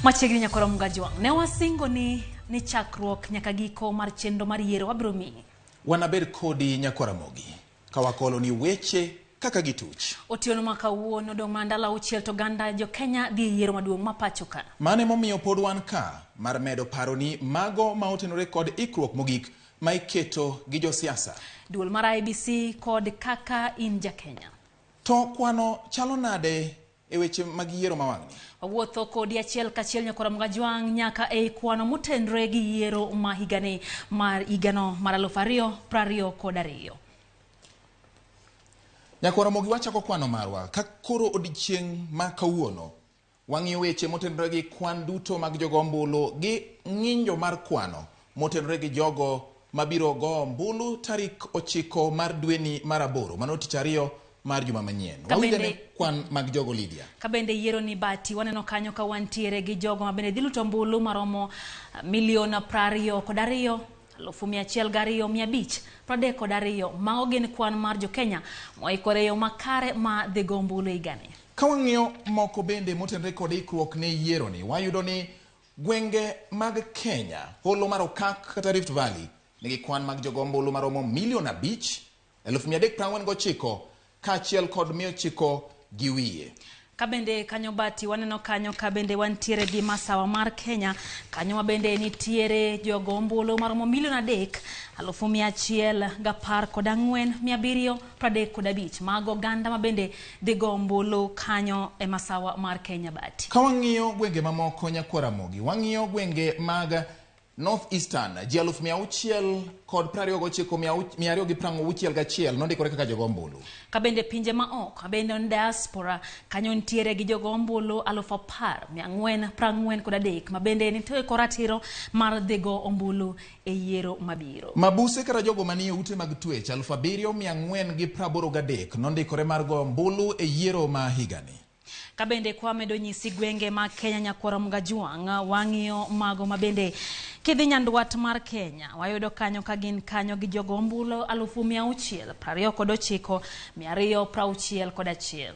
Machiegni nyakoro Mgajwang', ne wasingo ni ni chakruok nyaka giko mar chenro mar yiero wabiro miyi. Wanabed kodi nyakwar Ramogi ka wakolo ni weche kaka gituch. Otieno ma kawuono odong' mana ndalo auchiel to oganda jo Kenya dhi e yiero maduong' ma pacho ka. Mano emomiyo pod wan ka mar medo paroni mago ma otenore kod ikruok mogik ma iketo gi josiasa. Duol mar IEBC kod kaka in ja Kenya. To kwano chalo nade e weche mag yiero ma wang'ni? Wawuotho kodi achiel kachiel nyakora Mgajwang' nyaka ei kwano motenre gi yiero ma higani mar higano mar 2022. Nyakwar Ramogi wachako kwano marwa ka koro odiechieng' ma kawuono wang'iyo weche motenore gi kwan duto mag jogo ombulu gi ng'injo mar kwano motenore gi jogo mabiro go ombulu tarik 9 mar dweni mar 8, mano tich ariyo mar juma manyien. Ka Wawinj ane kwan mag jogo Lydia. Ka bende yiero ni bati waneno kanyo ka wantiere gi jogo ma bende dhi luto ombulu maromo milion 22,102,532. Mago gin kwan mar jo Kenya moikore e yo makare ma dhi go ombulu higani. Ka wang'iyo moko bende motenore kod ikruok ne yieroni, wayudo ni gwenge mag Kenya, holo mar Okak kata Rift Valley, nigi kwan mag jogo ombulu maromo milion 5,349 kaachiel kod 900 gi wiye. Ka bende kanyo bati waneno kanyo ka bende wantiere gi masawa mar Kenya kanyo ma bende nitiere jogo ombulu maromo milion 3,114,735. Mago oganda ma bende dhi go ombulu kanyo e masawa mar Kenya bati. Ka wang'iyo gwenge mamoko nyakwar Ramogi, wang'iyo gwenge mag North Eastern, ji 629,261 nondikore kaka jogo ombulu. Ka bende pinje ma oko bende diaspora kanyo nitiere gi jogo ombulu 10,443 ma bende nitiere kod ratiro mar dhi go ombulu e yiero mabiro. Mabuse kata jogo manie ute mag twech 7,483 nondikore mar go ombulu e yiero ma higani. Ka bende kwa medo nyisi gwenge mag Kenya nyakwara Mgajwang' wang'iyo mago ma bende kidhi nyandwat mar Kenya wayudo kanyo ka gin kanyo gi jogo ombulu 629,261.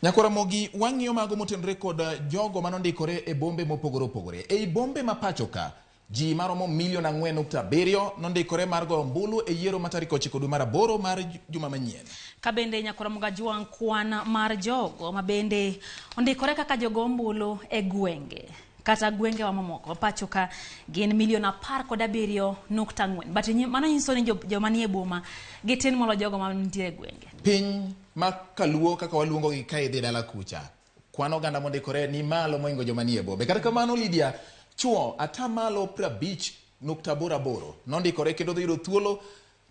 Nyakwar Ramogi wang'iyo mago motenore kod jogo manondikore e bombe mopogore opogore. Ei bombe ma pacho ka, ji maromo milion 4.7 nondikore mar goyo ombulu e yiero ma tarik 9 dwe mar 8 mar juma manyien. Ka bende nyakwara Mgajwang' kwan mar jogo ma bende ondikore kaka jogo ombulu e gwenge kata gwengewa mamoko pacho ka gin milion 17.4. But mano nyiso ni joma nie boma gitin molo jogo ma nitie e gwenge. Piny ma kaluo kaka waluongo gi ka idhi dala kucha, kwan oganda mondikore ni malo mohingo joma nie bombe. Kata kamano Lydia, chuo atamalo 50.88 nondikore kendo dhi yudo thuolo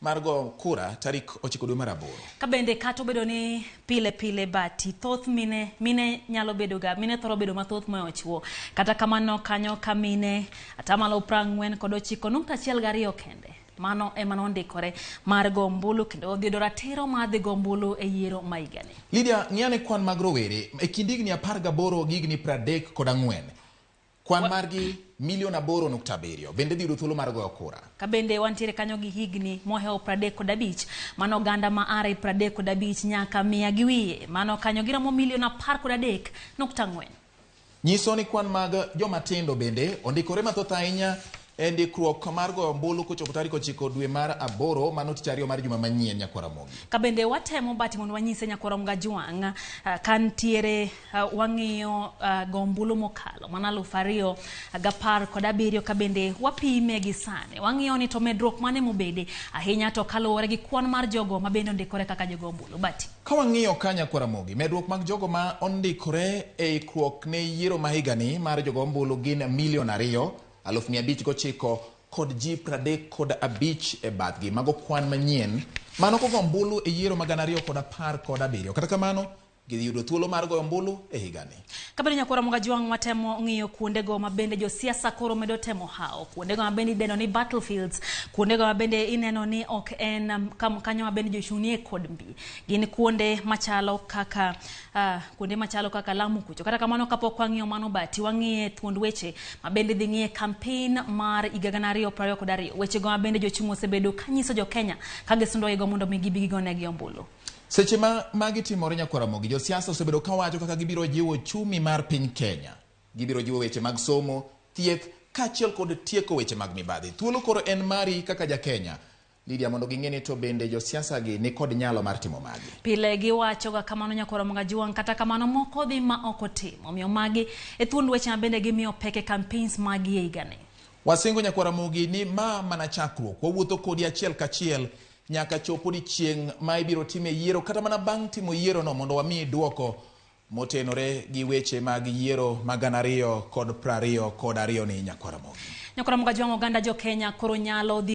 mar go kura tarik 9 dwe mar 8. Ka bende kata obedo ni pile pile bati thoth mine mine nyalo bedo ga mine thoro bedo mathoth mohewo chuo. Kata kamano kanyo ka mine atamalo 49.12 kende. Mano ema nondikore mar go ombulu kendo dhi yudo ratiro mar dhi go ombulu e yiero ma higani. Lydia, ng'i ane kwan mag rowere e kind higni 18 gi higni 34. Kwan margi milion 8.7 bende dhi yudo thuolo mar goyo kura. Ka bende wantiere kanyo gi higni mohewo 35, mano oganda ma are 35 nyaka 100 gi wiye, mano kanyo giromo milion 13.4. Nyiso ni kwan mag joma tindo bende ondikore mathoth ahinya e ndikruok mar goyo ombulu kochopo tarik 9 dwe mar 8, mano tich ariyo mar juma manyien nyakwar Ramogi. Ka bende watemo bati mondo wanyise nyakwar Mgajwang' ka nitiere wang'iyo go ombulu mokalo mana 2017 ka bende wapime gi sani wang'iyo ni to medruok mane mobede ahinya to kaluwore gi kwan mar jogo ma bende ondikore kaka jogo ombulu bati. Ka wang'iyo ka nyakwar Ramogi, medruok mag jogo ma ondikore e ikruok ne yiero ma higani mar jogo ombulu gin milion 2,509 kod ji 35 e bathgi. Mago kwan manyien mano kogo ombulu e yiero ma 2017. Kata kamano, gidhi yudo thuolo mar goyo ombulu e higani. Ka bende nyakwar Mgajwang' watemo ng'iyo kuondego ma bende josiasa koro medo temo hawo, kuondego ma bende idendo ni battlefields, kuondego ma bende ineno ni ok en kanyo ma bende jochung' nie kod mbi. Gin kuonde machalo kaka kuonde machalo kaka Lamu kucho. Kata kamano kapok wang'iyo mano bati, wang'iye thuond weche ma bende dhi ng'iye campaign mar higa 2022. Wechego ma bende jochung' osebedo kanyiso jo Kenya ka gisundo gigo mondo mi gibi gigonegi ombulu. Seche ma magi timore nyakwar Ramogi, josiasa osebedo kawacho kaka gibiro jiwo uchumi mar piny Kenya. Gibiro jiwo weche mag somo, thieth, kaachiel kod tieko weche mag mibadhi. Thuolo koro en mari kaka ja Kenya, Lydia, mondo ging'e ni to bende josiasa gi ni kod nyalo mar timo magi. Pile giwachoga kamano, nyakwar Ramogi. Kata kamano moko dhi ma ok otimo. Omiyo magi e thuond weche ma bende gimiyo pek e campaigns magi e higani. Wasingo, nyakwar Ramogi, ni ma mana chakruok. Wawuotho kodi achiel kachiel nyaka chop odiechieng' ma ibiro time yiero, kata mana bang' timo yierono, mondo wamiyi duoko motenore gi weche mag yiero mag 2022 ni, nyakwar Ramogi. Nyakwar Ramogi Ajwang', oganda jo Kenya koro nyalo dhi